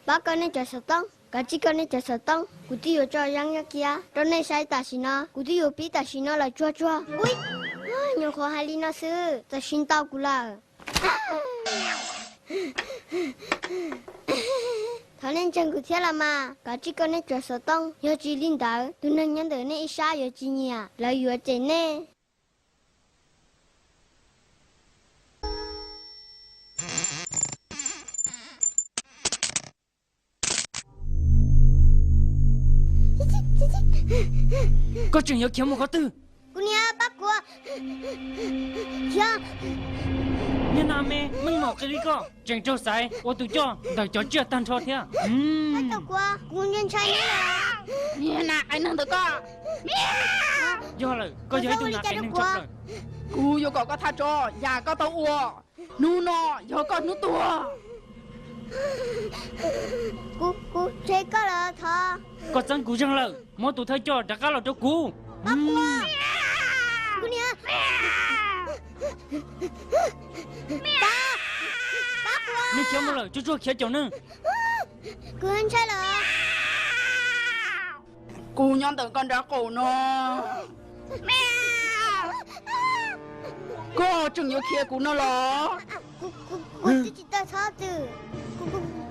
Pab koj nej cov xov tooj, kav tsij koj nej cov xov tooj, kuv twb yuav tso zoo nyob kiag rau nej saib tam sim no, kuv twb yuav pib tam sim no lawm tsuag tsuag. Ui, nyuam qhuav hais li no xwb, txawm sim tau kuv lawm. Thov nej ntseeg kuv thiab los mas, kav tsij koj nej cov xov tooj, yog tsis li ntawd tus neeg nyob ntawm nej ib sab yuav tsis nyiam, lawv yuav cem nej. Koj tseem yuav khiav mus qhov twg? Kuv niam, pab kuv. Khiav. Niag nas me, meej mom qis li koj tseem raug xaiv ua tus coj ntawm cov tsiaj tag nrho thiab. Pab tau kuv, kuv ntshai ntshai. Niag nas qai neeg ntawm koj. Yog lawm, koj yog ib tug nas qai neeg tshaj plaws. Kuv yuav kom koj thaj tsam yam koj tau ua. Hnub no yog koj hnub tuag. Kuv, kuv tseg koj lawm, thov. Koj txeeb kuv zeeg lawm, muab tus thawj coj rov qab los rau kuv. Pab kuv. Kuv niam. Pab, pab kuv. Nws khiav mus lawm, tsuag tsuag khiav caum nws. Kuv ntshai lawm. Kuv nyob ntawm koj nraub qaum no. Koj tseem yuav khiav kuv no los? Kuv twb tsis tau txhob txwm.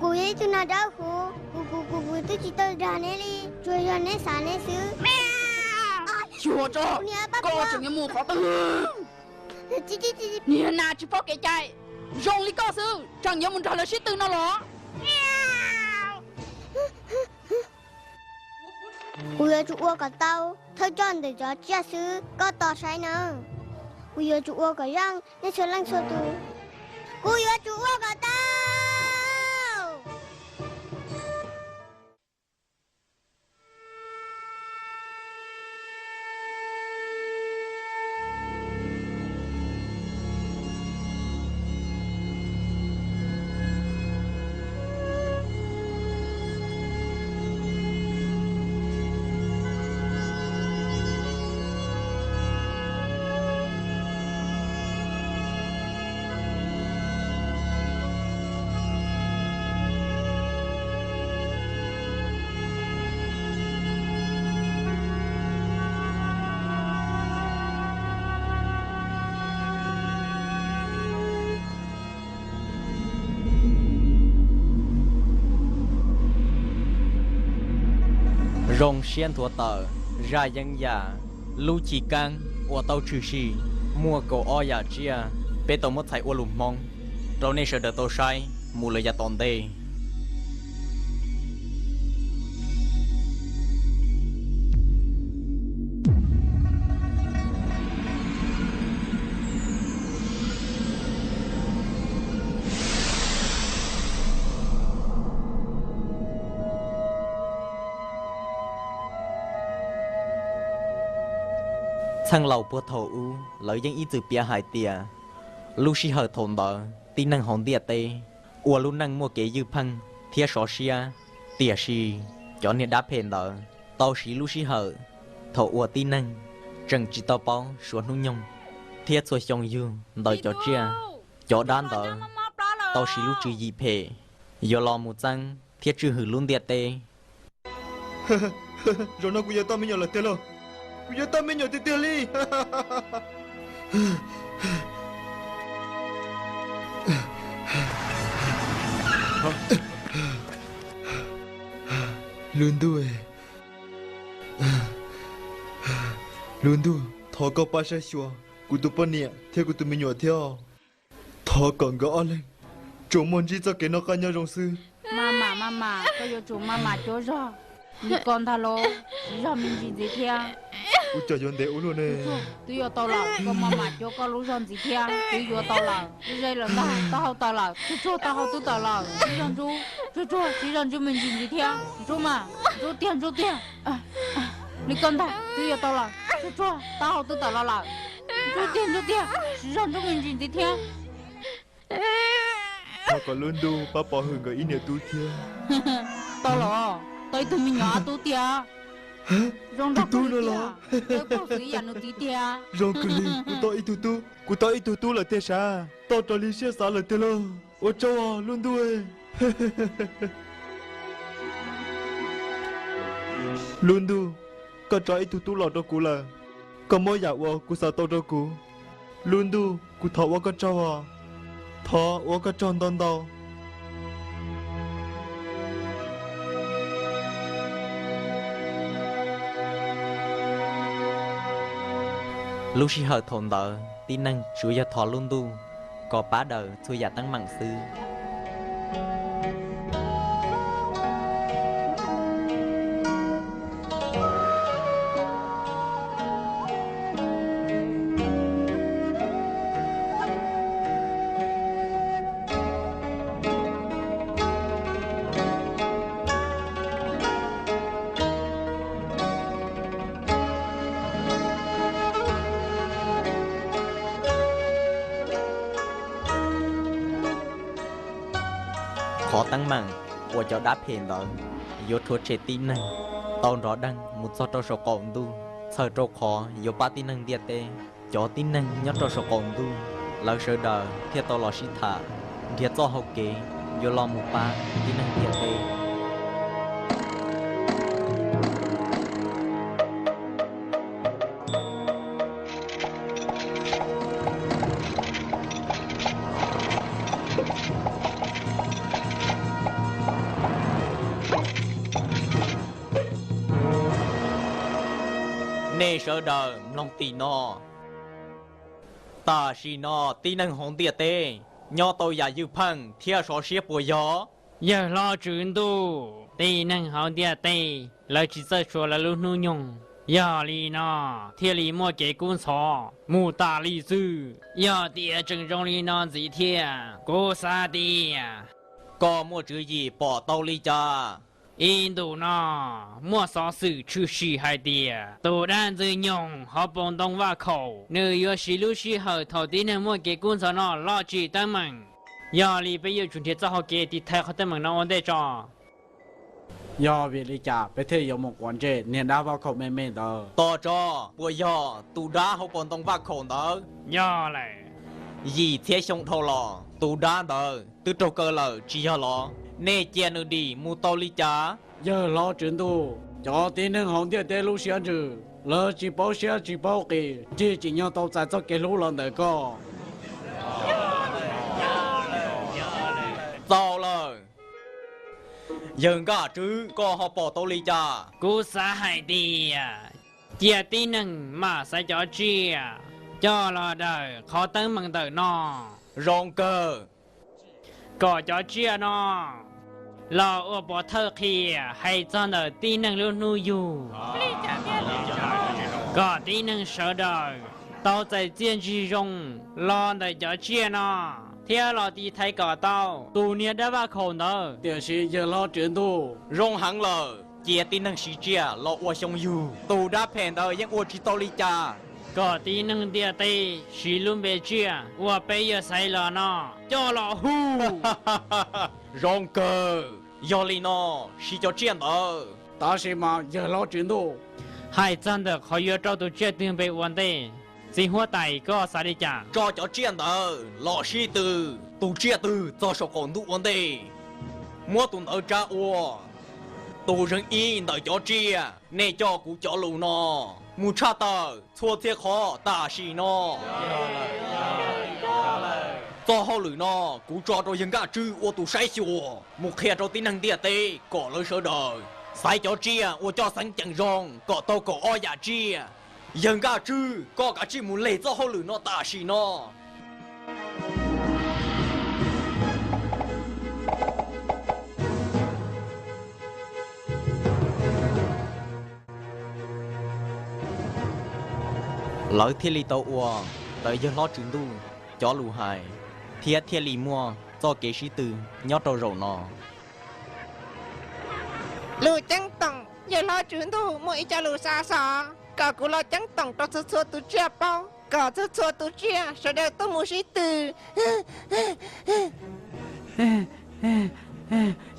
Kuv yog ib tug nas dawb huv, kuv, kuv, kuv twb tsis tau dag neb li, tsuas yog neb xav neb xwb. Xyuas tso, koj tseem yuav mus qhov twg? Niag nas tsis paub kev cai, zoo li koj xwb tseem yuav mus nrog lawv sib tw no los? Kuv yuav tsum ua kom tau thawj coj ntawm cov tsiaj xwb, koj tos saib nawb. Kuv yuav tsum ua kom zoo nej txhua leej txhua tus. Kuv yuav tsum ua kom tau. Zoo siab nthuav tawm, zaj yeeb yam, lub chiv keeb uas tau tshwm sim, muaj kaum ob yam tsiaj, peb tau muab txhais ua lus Hmoob rau nej sawv daws tau saib mus lawm yav tom ntej. Txheej laus puag thaum ub lawv yeej ib txwm piav hais tias lub sij hawm thaum ntawd tib neeg hauv ntiaj teb ua lub neej muaj kev ywj pheej thiab sov siab, tiam sis cov niag dab phem ntawd tau siv lub sij hawm thaum ua tib neeg tseem tsis tau paub suav hnub nyoog thiab txhua xyoo yug ntawm cov tsiaj. Cov dab ntawd tau siv lub tswv yim phem yuav los mus txeeb thiab tswj hwm lub ntiaj teb. Zaum no kuv yuav tau me nyuam lawm tiag lauj. Kuv yuav tau me nyuam tiag tiag li. Lub ntuj, lub ntuj, thov koj pab saib xyuas kuv tus poj niam thiab kuv tus me nyuam thiab. Thov kom nkawd ob leeg tsuas muaj ntsib txoj kev noj qab nyob zoo xwb. Maj mam, maj mam, koj yuav tsum maj mam cuab zog li ko ntag lauj, siv zog me ntsis ntxiv thiab. Ua cas yuav ntev ua luaj ne? Twb yuav tau lawm, koj maj mam cuab koj lub zog ntxiv thiab. Twb yuav tau lawm, twb ze lawm ntag, taub hau tawm lawm, tsuag tsuag, taub hau twb tawm lawm, siv zog ntsuab, tsuag tsuag, siv zog ntsuab me ntsis ntxiv thiab. Ntsuab mas, ntsuab tiag, ntsuab tiag. Li koj ntag, twb yuav tau lawm, tsuag tsuag, taub hau twb tawm los lawm. Ntsuab tiag, ntsuab tiag, siv zog ntsuab me ntsis ntxiv thiab. Thov kom lub ntuj pab pov hwm nkawd ib niam tub thiab. Tau los, tau ib tug me nyuam ob tub tiag. Zoo nraug kawg li, tau paug xwv ib yam nws txiv tiag. Zoo kawg li, kuv tau ib tug tub, kuv tau ib tug tub lawm tiag sav, tau raws li siab xav lawm tiag lauj. Ua tsaug lub ntuj. Lub ntuj, koj tso ib tug tub los rau kuv lawm. Koj muab yam uas kuv xav tau rau kuv. Lub ntuj, kuv thov ua koj tsaug os. Thov ua koj tsaug ntau ntau. Lub sij hawm thaum ntawd tib neeg tsuas yog thov lub ntuj kom pab daws txhua yam teeb meem xwb. Qhov teeb meem uas cov dab phem ntawd yuav rhuav tshem tib neeg tau nrov deeg mus txog rau saum qaum ntuj, txhawm rau qhov yuav pab tib neeg ntiaj teb. Cov tib neeg nyob rau saum qaum ntuj, lawv sawv daws thiaj tau los sib tham, nrhiav txoj hau kev yuav los mus pab tib neeg ntiaj teb. Nej sawv daws mloog tim no. Tam sim no tib neeg hauv ntiaj teb nyob tau yam ywj pheej thiab sov siab puas yog? Yawg hlob Tswv Ntuj, tib neeg hauv ntiaj teb lawv tsis txawj tshuav lawv lub hnub nyoog, yog li no thiaj li muaj kev kub ntxhov mus tas li xwb. Yog tias tseem zoo li no ntxiv thiab, kuv xav tias... Koj muaj tswv yim pom tau li cas? Ib ntus no muaj xov xwm tshwm sim hais tias tus dab ntxwg nyoog hauv paus ntoo vaj khaum nws yuav siv lub sij hawm thaum tib neeg muaj kev kub ntxhov no los tsim teeb meem. Yog li peb yuav tsum nrhiav txoj hau kev tiv thaiv qhov teeb meem no ua ntej tso. Yog vim li cas peb thiaj yuav mus quav ntsej niag dab vaj khaum me me ntawd? Tos tso, puas yog tus dab hauv paus ntoo vaj khaum ntawd? Yog lawm. Yim txhiab xyoo dhau los tus dab ntawd twb raug kaw lawm tsis yog los? Nej cia nws dim mus tau li cas? Yawg hlob Tswv Ntuj, cov tib neeg hauv ntiaj teb lub siab ntsws, lawv tsis paub siab tsis paub qis, nrig tsim nyog tau txais txoj kev hlub los ntawm koj. Txaus lawm. Yawg Nkaj Tswb, koj ho pom tau li cas? Kuv xav hais tias cia tib neeg mam xaiv cov tsiaj coj los daws qhov teeb meem ntawm no. Zoo kawg. Kom cov tsiaj no los ua pov thawj qhia hais txog ntawm tib neeg lub hnub yug, kom tib neeg sawv daws tau txais txiaj ntsig zoo los ntawm cov tsiaj no, thiab los tiv thaiv kom tau tus niag dab vaj khaum ntawd. Tiam sis yawg hlob Tswv Ntuj, zoo heev lawm, cia tib neeg siv tsiaj los ua xyoo yug, tus dab phem ntawd yeej ua tsis tau li cas. Kom tib neeg ntiaj teb siv lub npe tsiaj uas peb yuav xaiv los no coj los hu. Zoo kawg, yog li no siv cov tsiaj ntawd. Tab sis mas yawg hlob Tswv Ntuj, hais txog ntawm qhov yuav rau tus tsiaj twg npe ua ntej, txiv huab tais koj xav li cas? Tso cov tsiaj ntawd los sib tw, tus tsiaj twg txog saum qaum ntuj ua ntej, muab tus ntawd tsa ua tus zeeg ib ntawm cov tsiaj. Nej coj kuv cov lus no mus tshaj tawm txhua txhia qhov tam sim no. Txoj hauj lwm no kuv tso rau yawg Nkaj Tswb ua tus saib xyuas mus qhia rau tib neeg ntiaj teb kom lawv sawv daws xaiv cov tsiaj ua coj xeeb ceem zoo kom tau kaum ob yam tsiaj. Yawg Nkaj Tswb, koj kav tsij mus leg txoj hauj lwm no tam sim no. Lawv thiaj li tau ua raws yawg hlob Tswv Ntuj cov lus hais, thiab thiaj li muaj txoj kev sib tw nyob rau zaum no. Lus ceeb toom, yawg hlob Tswv Ntuj muaj ib co lus xa xov kom kuv los ceeb toom rau txhua txhua tus tsiaj paub, kom txhua txhua tus tsiaj sawv daws tuaj mus sib tw.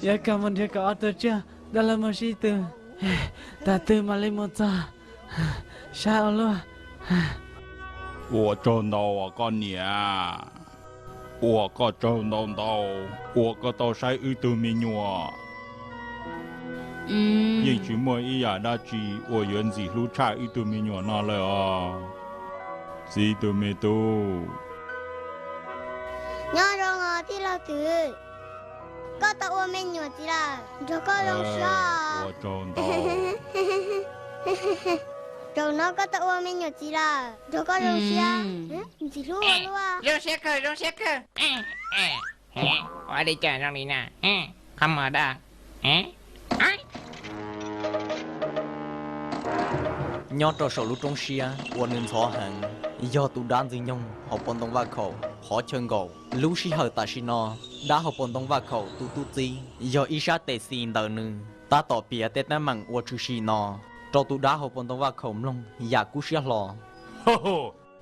Yuav kom mus nrhiav kaum ob tug tsiaj coj los mus sib tw, tag twg mam li mus txog, sab ua luaj. Ua tsaug ntau koj niam, ua koj tsaug ntau ntau uas koj tau saib wb tug me nyuam. Yeej tsis muaj ib yam dab tsi uas yuav ntxim hlub tshaj ib tug me nyuam no lawm os, txiv tus me tub. Nyob zoo os tij laug Twm, koj tau ua me nyuam txiv lawm, nrog koj zoo siab. Ua tsaug ntau. Zaum no koj tau ua me nyuam txiv lawm, nrog koj zoo siab. Ntxim hlub ua luaj. Zoo siab kawg, zoo siab kawg. Ua li cas zoo li na? Qhov muag daj. Nyob rau saum lub roob siab uas nws ntxhov heev, yog tus dab ntxwg nyoog hauv paus ntoo vaj khaum qhov chaw nkaum. Lub sij hawm tam sim no, dab hauv paus ntoo vaj khaum tus tub txib yog ib sab tes xis ntawm nws tab tom piav tej teeb meem uas tshwm sim no rau tus dab hauv paus ntoo vaj khaum mloog yam kub siab hlo.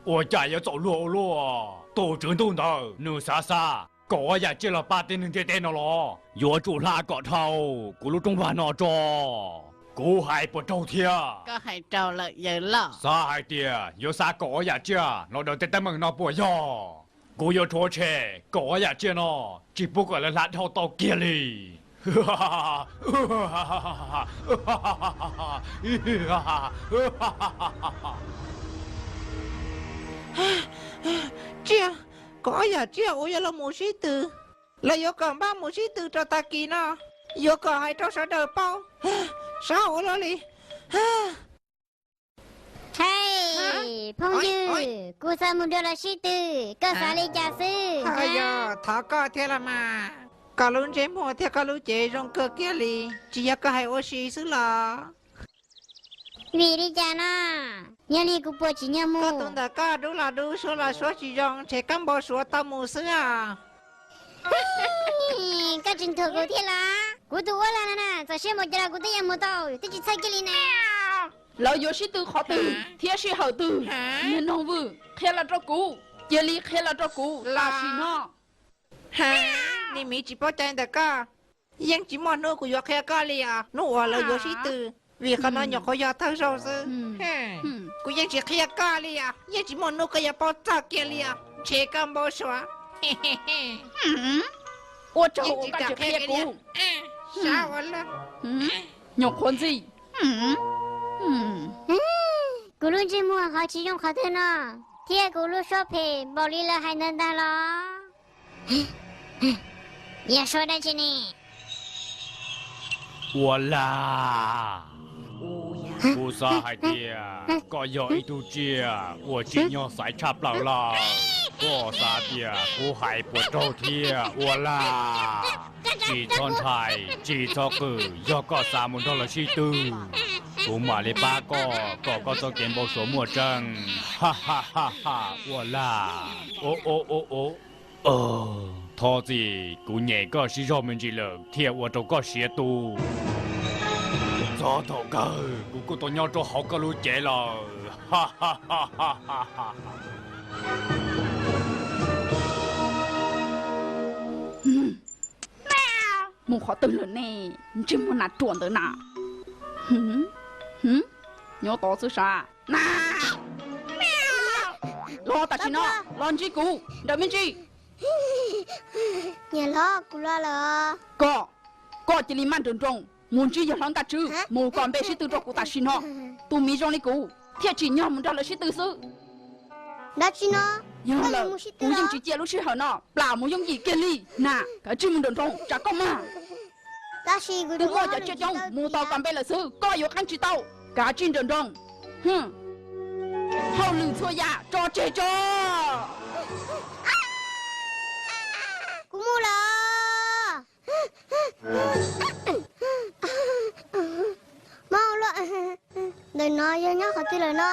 Ua cas yuav txaus luag ua luaj? Tus tswv ntuj ntawd nws xav xa kaum ob yam tsiaj los pab tib neeg ntiaj teb no los? Yuav tsum hla kom dhau kuv lub rooj vag no tso. Kuv hais puas raug thiab? Koj hais raug lawm yawg loj. Xav hais tias yuav xa kaum ob yam tsiaj los daws tej teeb meem no puas yog? Kuv yuav rhuav tshem kaum ob yam tsiaj no, tsis pub kom lawv hla dhau tau kiag li. Tsiaj, kaum ob yam tsiaj uas yuav los mus sib tw, lawv yuav kom npaj mus sib tw rau tag kis no, yuav kom hais rau sawv daws paub. Sab ua luaj li. Hej, phooj ywg, kuv xav mus nrog lawv sib tw, koj xav li cas xwb? Yog thov koj thiab los mas, koj lub ntsej muag thiab koj lub cev zoo kawg kiag li, tsis yog koj hais ua si xwb los? Vim li cas no? Yog li kuv puas tsim nyog mus? Koj tus ntawm koj dub los dub, suav los suav tsis zoo, ntshe koj npau suav tau mus xwb os. Koj tsis nthuav kuv thiab los? Kuv tus uab lag no na, txawm siab npaum cas los kuv twb yuav mus tau, twb tsis txhawj kiag li na. Lawv yuav sib tw qhov twg thiab sij hawm twg? Niag noog vwm, qhia los rau kuv, cia li qhia los rau kuv tam sim no. Ha, niag miv tsis paub cai ntawm koj, yeej tsis muaj hnub kuv yuav qhia koj li os hnub uas lawv yuav sib tw, vim qhov no nyuam qhuav yog thawj zaug xwb. Kuv yeej tsis qhia koj li os, yeej tsis muaj hnub koj yuav paub txog kiag li os, ntshe koj npau suav. Ua tsaug uas koj tsis qhia kuv. Nyuam qhuav ntxhi. Kuv lub ntsej muag ho tsis zoo qhov twg no, thiab kuv lub suab phem npaum li lawv hais ntawd ntag los? Yog suab dab tsi ne? Ua lag! Kuv xav hais tias koj yog ib tug tsiaj uas tsim nyog xaiv tshaj plaws lawm. Koj xav tias kuv hais puas raug thiab ua lag? Tsis txhob ntshai, tsis txhob qw, yog koj xav mus nrog lawv sib tw, kuv mam li pab koj kom koj txoj kev npau suav muaj tseeb. Ha ha ha ha, ua lag. Thov txim, kuv nyem koj sib zog me ntsis lawm thiaj ua rau koj siav tu. Txog thaum kawg kuv kuj tau nyob rau hauv koj lub cev lawm. Mus qhov twg lawm ne, ntsej muag nas ruam ntawd na? Nyob tod xwb sav. Los tam sim no, los ntsib kuv nrawm me ntsis. Niam hlob, kuv los lawm. Koj, koj cia li maj nroos nroos mus ntsib yawg hlob Nkaj Tswb, mus kom npe sib tw rau kuv tam sim no. Tus miv zoo li kuv thiaj tsim nyog mus nrog lawv sib tw xwb. Dab tsi no? Yog lawm, kuv yeej tsis cia lub sij hawm no plam mus yooj yim kiag li na. Kav tsij mus nroos nroos, tsam koj mag. Twb muaj cov tsiaj coob mus tos kom npe lawm xwb, koj yuav qeeb tsis tau. Kav tsij nroos nroos. Hauj lwm txhua yam tso tseg tso. Kuv mus lawm. Mob ua luaj, ntawm no yog nyob qhov twg lawm no?